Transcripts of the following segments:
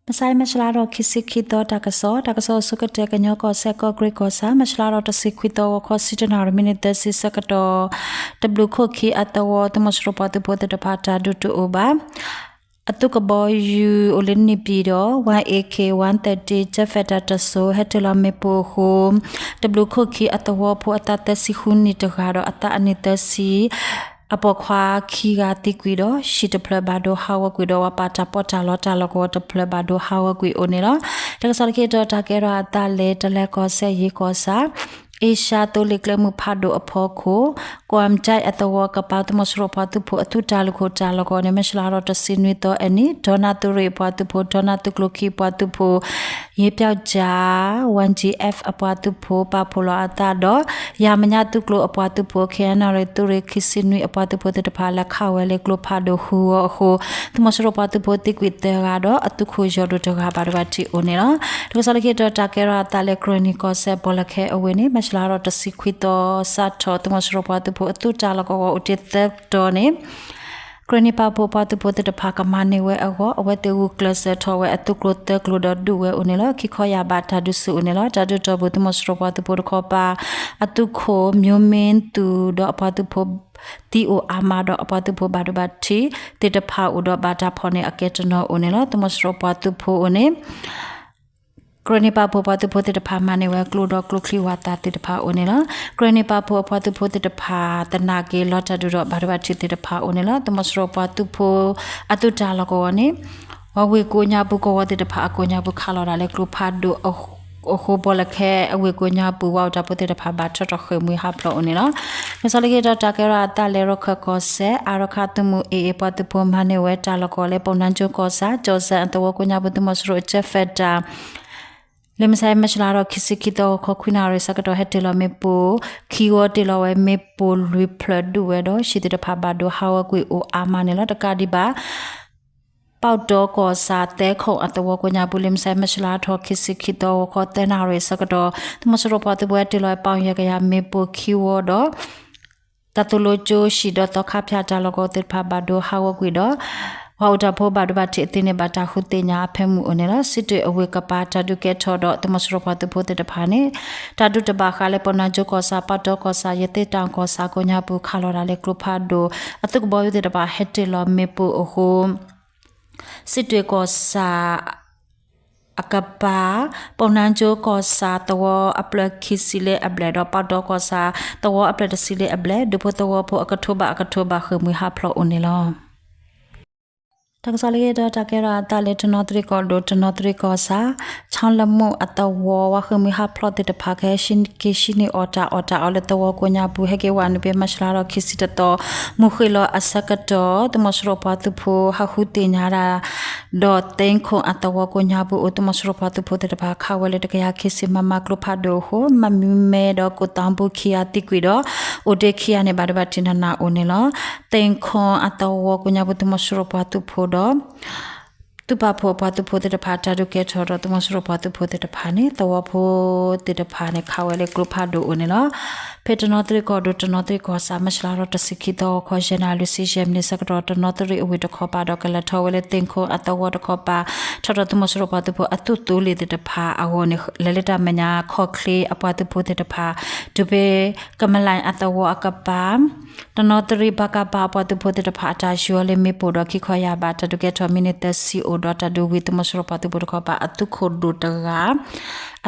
မဆါအံၤ မၢ်ၡလါထီၣ် ခံဆံခံသီ တၢ်ကစီၣ်, တၢ်ကစီၣ်အဆိကတၢၢ် ကညီကီၢ်စဲၣ် ကီၢ်ကရ့ၣ်ကီၢ်ဆၣ်, မၢ်ၡလါထီၣ် တဆံခွံသီ ဂီၤခီ ဆံတၢနၣ်ရံၣ် မံးနံးသၢဆံဆၢကတီၢ် တဘျုးခိၣ်ခံအသဝီ သုးမီၤစိရိၤပှၤသုးဖိသ့ၣ်တဖၣ် တၢ်ဒုးတအိၣ်ဘၣ် အသုးကဘီယူၤအိၣ်လၢနံၣ်ပံၤဒီး one AK one thirty ကၠဲးဖဲးတၢ်တစိၤ ဟဲတ့ၢ်လီၤမ့ၣ်ပိၢ်အဃိ တဘျုးခိၣ်ခံအသဝီဖိ အသးသၢဆံဃုနံၣ်တဂၤဒီး အသးအနံၣ်သၢဆံ အပိာ်ခွါခံဂၤသံကွံာ်ဒီး ဟံၣ်တဖျၢၣ်ဘၣ်ဒိဟးဂီၤကွံာ်ဒီး ပှၤပာ်တၢ်ပီးတၢ်လီတၢ်လီၢ်ကဝီၤတဖျၢၣ်ဘၣ်ဒိဟးဂီၤကွံာ်အိၣ်န့ၣ်လီၤ. တၢ်ကစီၣ်လၢခံတတီၤ တၢ်ကဲထီၣ်အသးလၢ တလဲၤကီၢ်စဲၣ် ယ့ၣ်ကီၢ်ဆၣ် အ့ရှါသိလ့ၣ်ကျဲမုၢ်ဖးဒိၣ်အဖီခိၣ် ကွၢ်ကၠဲးအသဝီကပၤ သုးမီၤစိရိၤပှၤသုးဖိအသုးတၢ်လုၢ်ခိၣ်တၢ်လီၢ်ကဝီၤန့ၣ် မၢ်ၡလါထီၣ် တဆံနွံသီအနံၤ ဒီနၣ်သုးရ့ၣ်အပှၤသုးဖိ ဒီနၣ်သုးကျိၤခံအပှၤသုးဖိ ယ့ၣ်ပၠီၣ်ကၠၣ် one G F အပှၤသုးဖိ ပာ်ဖှိၣ်လီၤအသးဒီး ယၤမဲာ်ညါသုးကျိၤအပှၤသုးဖိ ခဲအံၤနၣ်ရံၣ် သုးရ့ၣ်ခံဆံနွံအပှၤသုးဖိသ့ၣ်တဖၣ် လဲၤခးဝဲလၢကျိဖးဒိၣ်ဃုဂီၤအဃိ သုးမီၤစိရိၤပှၤသုးဖိသံကွံာ်သၢဂၤဒီး အသုးခိၣ်ယီၢ်ဒိၣ်တဂၤဘၣ်ဒိဘၣ်ထံးအိၣ်န့ၣ်လီၤ. တၢ်ကစီၣ်လၢခံတတီၤ တၢ်ကဲထီၣ်အသးလၢ ကရ့ၣ်နံၣ်ကီၢ်စဲၣ် ဘီလၢခဲအဝ့ၢ်န့ၣ် မၢ်ၡလါထီၣ် တဆံခွံသီ စးထီၣ် သုးမီၤစိရိၤပှၤသုးဖိအသုးတၢ်လီၢ်ကဝီၤအိၣ်တ့ၢ်သၢတီၤန့ၣ် ကရ့ၣ်နံၣ်ပာ်ဖှိၣ်ပှၤသုးဖိသ့ၣ်တဖၣ်ကမၤန့ၢ်ဝဲအဂီၢ် အဝဲသ့ၣ်ဂုာ်ကျဲးစၢးထီၣ်ဝဲအသုးကျိၤသၢကျိၤဒီးဒုးဝဲအိၣ်န့ၣ်လီၤ. ခံခီယၢ်ဘးတၢ်ဒုးဆူၣ်အိၣ်န့ၣ်လီၤ. တၢ်ဒုးတီၢ်ပူၤ သုးမီၤစိရိၤပှၤသုးဖိတခီပၤ အသုးခိၣ် မျိုးမင်းသူ ဒီးအပှၤသုးဖိသံအိၣ်အါမးဒီး အပှၤသုးဖိဘၣ်ဒိဘၣ်ထံးသ့ၣ်တဖၣ်အိၣ်ဒီးဘၣ်တၢ်ဖီၣ်န့ၢ်အကဲတနီၤအိၣ်န့ၣ်လီၤ. သုးမီၤစိရိၤပှၤသုးဖိအိၣ်န့ၣ် ကရ့ၣ်နံၣ်ပာ်ဖှိၣ်ပှၤသုးဖိသ့ၣ်တဖၣ်မၤန့ၢ်ဝဲကျိဒီးကျိချံဝၣ်သၣ်သ့ၣ်တဖၣ်အိၣ်န့ၣ်လီၤ. ကရ့ၣ်နံၣ်ပာ်ဖှိၣ်အပှၤသုးဖိသ့ၣ်တဖၣ် သနာ်က့လီၤတၢ်ဒုးဒီးဘၣ်ဒိဘၣ်ထံးသ့ၣ်တဖၣ်အိၣ်န့ၣ်လီၤ. သုးမီၤစိရိၤပှၤသုးဖိအသုးတၢ်လီၢ်ကဝီၤန့ၣ် ဝ့ၢ်ကိးညါပူၤကဝီၤသ့ၣ်တဖၣ်အကိးညါပူၤခးလီၤတၢ်လၢကျိဖးဒိၣ်အဃိ ဘီလၢခဲအဝ့ၢ်ကိးညါပူၤ ဝၤအိၣ်တၢ်ဖိသ့ၣ်တဖၣ်ဘၣ်ထီၣ်ထီၣ်ဃ့ၢ်မှံဟးဖျိးအိၣ်န့ၣ်လီၤ. တၢ်ကစီၣ်လၢခံတတီၤ တၢ်ကဲထီၣ်အသးလၢ ရခၢၣ်ကီၢ်စဲၣ် အါရခၣ်သုးမုၢ် A A ပှၤသုးဖိမၤန့ၢ်ဝဲတၢ်လီၢ်ကဝီၤလၢ ပီၣ်နါကၠိကီၢ်ဆၣ် ကၠီၣ်စဲၣ်အသဝီကိးညါပူၤ သုးမီၤစိရိၤအကၠဲးဖဲးတၢ် လၢမုၢ်ဆါအံၤ မၢ်ၡလါထီၣ် ခံဆံခံသီ ဂီၤခီ ခွံနၣ်ရံၣ်ဆၢကတီၢ် ဟဲတ့ၢ်လီၤမ့ၣ်ပိၢ် ခံဂီၤတ့ၢ်လီၤဝဲမ့ၣ်ပိၢ်လွံၢ်ဖျၢၣ်ဒုးဝဲဒီး ဟံၣ်သ့ၣ်တဖၣ်ဘၣ်ဒိဟးဂီၤကွံာ်အိၣ်အါမးန့ၣ်လီၤ. တကးဒံးဘၣ် ပီၣ်တီကီၢ်ဆၣ် သဲခိၣ်အသဝီကိးညါပူၤ လၢမုၢ်ဆါအံၤ မၢ်ၡလါထီၣ် ခံဆံခံသီ ဂီၤခီ သၢနၣ်ရံၣ်ဆၢကတီၢ် သုးမီၤစိရိၤပှၤသုးဖိဟဲတ့ၢ်လီၤဝဲပီၣ်ယဲၢ်ကယၤမ့ၣ်ပိၢ်ခံဂီၤဒီး တၢ်သိၣ်လိကၠိဟံၣ်ဒီးသီခါဖၠၣ်တၢ်လီၢ်ကဝီၤသ့ၣ်တဖၣ်ဘၣ်ဒိဟးဂီၤကွံာ်ဒီး ပှၤအိၣ်တၢ်ဖိဘၣ်ဒိဘၣ်ထံးအသ့န့ၣ် ဘၣ်တၢ်ဃုသ့ၣ်ညါအဖၢမုၢ်အိၣ်န့ၣ်လီၤ. စံးတွ့ၣ်အဝ့ၢ်ကပၤတၢ်ဒုးကဲထီၣ်ဒီး သုးမီၤစိရိၤပှၤသုးဖိသ့ၣ်တဖၣ်န့ၣ် တၢ်ဒုးတဘၣ်ဃးလၢ ပီၣ်နါကၠိကီၢ်ဆၣ် ပီၣ်တီကီၢ်ဆၣ် ရသ့ၣ်တၣ်ကီၢ်ဆၣ်ကိးညါပူၤ ခးလီၤတၢ်လၢကျိဖးဒိၣ် အသုးကဘီယူၤသ့ၣ်တဖၣ်ဟဲတ့ၢ်လီၤမ့ၣ်ပိၢ်အဃိ စံးတွ့ၣ်ကီၢ်ဆၣ် အကပၤ ပီၣ်နါကၠိကီၢ်ဆၣ်သဝီအဖျၢၣ်ခံဆံလၢအဘျဲၣ်ဒီး ပီၣ်တီကီၢ်ဆၣ်သဝီအဖျၢၣ်တဆံလၢအဘျဲၣ် ဒူဖိသဝီဖိအကထိဘၣ်အကထိဘၣ်ဃ့ၢ်မှံဟးဖျိးအိၣ်န့ၣ်လီၤ. တၢ်ကစီၣ်လၢခံတတီၤ တၢ်ကဲထီၣ်အသးလၢ တနီသရံၣ်ကီၢ်ဒိၣ် တနီသရံၣ်ကီၢ်ဆၣ် ဆီလမူၣ်အသဝီ ပှၤဃ့ၢ်မှံဟးဖျိးသ့ၣ်တဖၣ် ကဟဲက့ၤဟံးန့ၢ်အီၣ်တၢ်အီၣ်တၢ်အီလၢသဝီကိးညါပူၤ ဟဲက့ၤဝဲနုာ်ဖဲမၢ်ၡလါထီၣ် ခံဆံတသီ မုၢ်ဃ့ၢ်လီၤအဆၢကတီၢ် သုးမီၤစိရိၤပှၤသုးဖိဟးဃုသ့ၣ်ညါတၢ် ဒီးသ့ၣ်ခိၣ်အသဝီကိးညါပူၤအိၣ် သုးမီၤစိရိၤပှၤသုးဖိသ့ၣ်တဖၣ် ခးဝဲလၢတကယၤခံဆံ မမ ကျိဖးဒိၣ်အဃိ မမံမဲဒီးကိၣ်သီဘူခံဂၤသံကွံာ်ဒီး အိၣ်တ့ၢ်ခံဂၤန့ၣ် ဘၣ်ဒိဘၣ်ထံးနးနးအိၣ်န့ၣ်လီၤ. သ့ၣ်ခိၣ်အသဝီကိးညါပူၤ သုးမီၤစိရိၤပှၤသုးဖိဒီး သုးပာ်ဖှိၣ်အပှၤသုးဖိသ့ၣ်တဖၣ် တၢ်ဒုးကဲထီၣ်ဒီး သုးမီၤစိရိၤပှၤသုးဖိသ့ၣ်တဖၣ်န့ၣ် သဝီဖိသ့ၣ်တဖၣ်န့ၣ် ခးဝဲလၢကျိဖးဒိၣ်အိၣ်န့ၣ်လီၤ. ဖဲတနီသရံၣ်ကီၢ်ဒိၣ် တနီသရံၣ်ကီၢ်ဆၣ် မၢ်ၡလါထီၣ် တဆံခံသီ ဂီၤခီ ယဲၢ်နၣ်ရံၣ် လွံၢ်ဆံယဲၢ်မံးနံးဆၢကတီၢ် တနီသရံၣ်အဝ့ၢ်တခီပၤဒီး ကလဲၤထီၣ်ဝဲလၢသ့ၣ်ခိၣ်အသဝီတခီပၤ ထီၣ်ဒီးသုးမီၤစိရိၤပှၤသုးဖိအသုးသိလ့ၣ်သ့ၣ်တဖၣ်အဂီၢ်န့ၣ် လဲၤလၢတၢ်မဲာ်ညါ ခီၣ်ချ့အပှၤသုးဖိသ့ၣ်တဖၣ် တုၤဖဲကမလၣ်အသဝီအကပၤ တနီသရံၣ် ပကဖ အပှၤသုးဖိသ့ၣ်တဖၣ် အတၢ်ယီၤလၢမ့ၣ်ပိၢ်ဒီး ခံခီယၢ်ဘး တၢ်ဒုးကဲထီၣ်မံးနံးသၢဆံအိၣ်ဒီး တၢ်ဒုးဝံၤ သုးမီၤစိရိၤပှၤသုးဖိတခီပၤ အသုးခိၣ်ဒိၣ်တဂၤ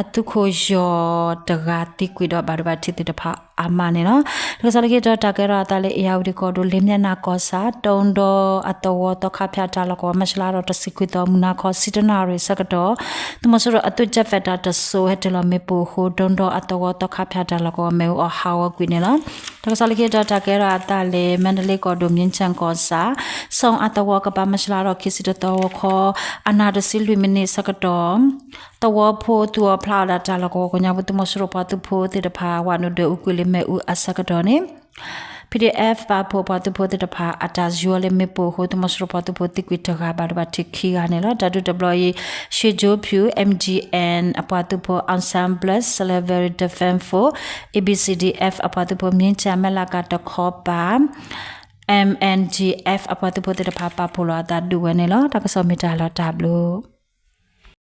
အသုးခိၣ်ယီၤတဂၤသံကွံာ်ဒီး ဘၣ်ဒိဘၣ်ထံးသ့ၣ်တဖၣ်အါမးန့ၣ်လီၤ. တၢ်ကစီၣ်လၢခံတတီၤ တၢ်ကဲထီၣ်အသးလၢ အ့ၣ်ယၣ်ဝတံၣ်ကီၢ်ဒိၣ် လ့ၣ်မၠဲၣ်နၢ်ကီၢ်ဆၣ် ဒိၣ်ဒီအသဝီ သီခါဖၠၣ်တၢ်လီၢ်ကဝီၤ မၢ်ၡလါထီၣ် တဆံခွံသီ မုၢ်နၤခီ ဆံတၢနၣ်ရံၣ်ဆၢကတီၢ် သုးမီၤစိရိၤအသုးကၠဲးဖဲးတၢ်တစိၤ ဟဲတ့ၢ်လီၤမ့ၣ်ပိၢ်အဃိ ဒိၣ်ဒီအသဝီ သီခါဖၠၣ်တၢ်လီၢ်ကဝီၤ မ့ၣ်အူအီၣ်ဟးဂီၤကွံာ်န့ၣ်လီၤ. တၢ်ကစီၣ်လၢခံတတီၤ တၢ်ကဲထီၣ်အသးလၢ မါဒလ့ကီၢ်ဒိၣ် မြင်းခြံကီၢ်ဆၣ် ဆိၣ်အသဝီကပၤ မၢ်ၡလါထီၣ် ခံဆံတသီ ဂီၤခီ အနၣ်တဆံလွံၢ်မံးနံးဆၢကတီၢ် သဝီဖိသူၣ်အီၣ်ဖျးအီၣ်ဒၣ်တၢ်လီၢ်ကဝီၤကိးညါပူၤ သုးမီၤစိရိၤပှၤသုးဖိသ့ၣ်တဖၣ် ဝးနုာ်ဒွဲၣ်အူကွံာ်လၢမ့ၣ်အူအဆၢကတီၢ်န့ၣ် PDF ပာ်ဖှိၣ်ပှၤသုးဖိသ့ၣ်တဖၣ် အတၢ်ယီၤလၢမ့ၣ်ပိၢ်အဃိ သုးမီၤစိရိၤပှၤသုးဖိသံကွံာ်တဂၤ ဘၣ်ဒိဘၣ်ထံးခံဂၤန့ၣ်လီၤ. တၢ်ဒုးတဘျီအံၤ ရွှေကျိုးဖြူ M G N အပှၤသုးဖိ Ensemble Silver Defense Force A B C D F အပှၤသုးဖိ မြင်းခြံ မဲၢ်လးကၤတခီပၤ M N G F အပှၤသုးဖိသ့ၣ်တဖၣ် ပာ်ဖှိၣ်လီၤအသးဒုးဝဲန့ၣ်လီၤ. တၢ်ကစီၣ်မ့ၢ်တၢ်လီၤတၢ်ဘျုး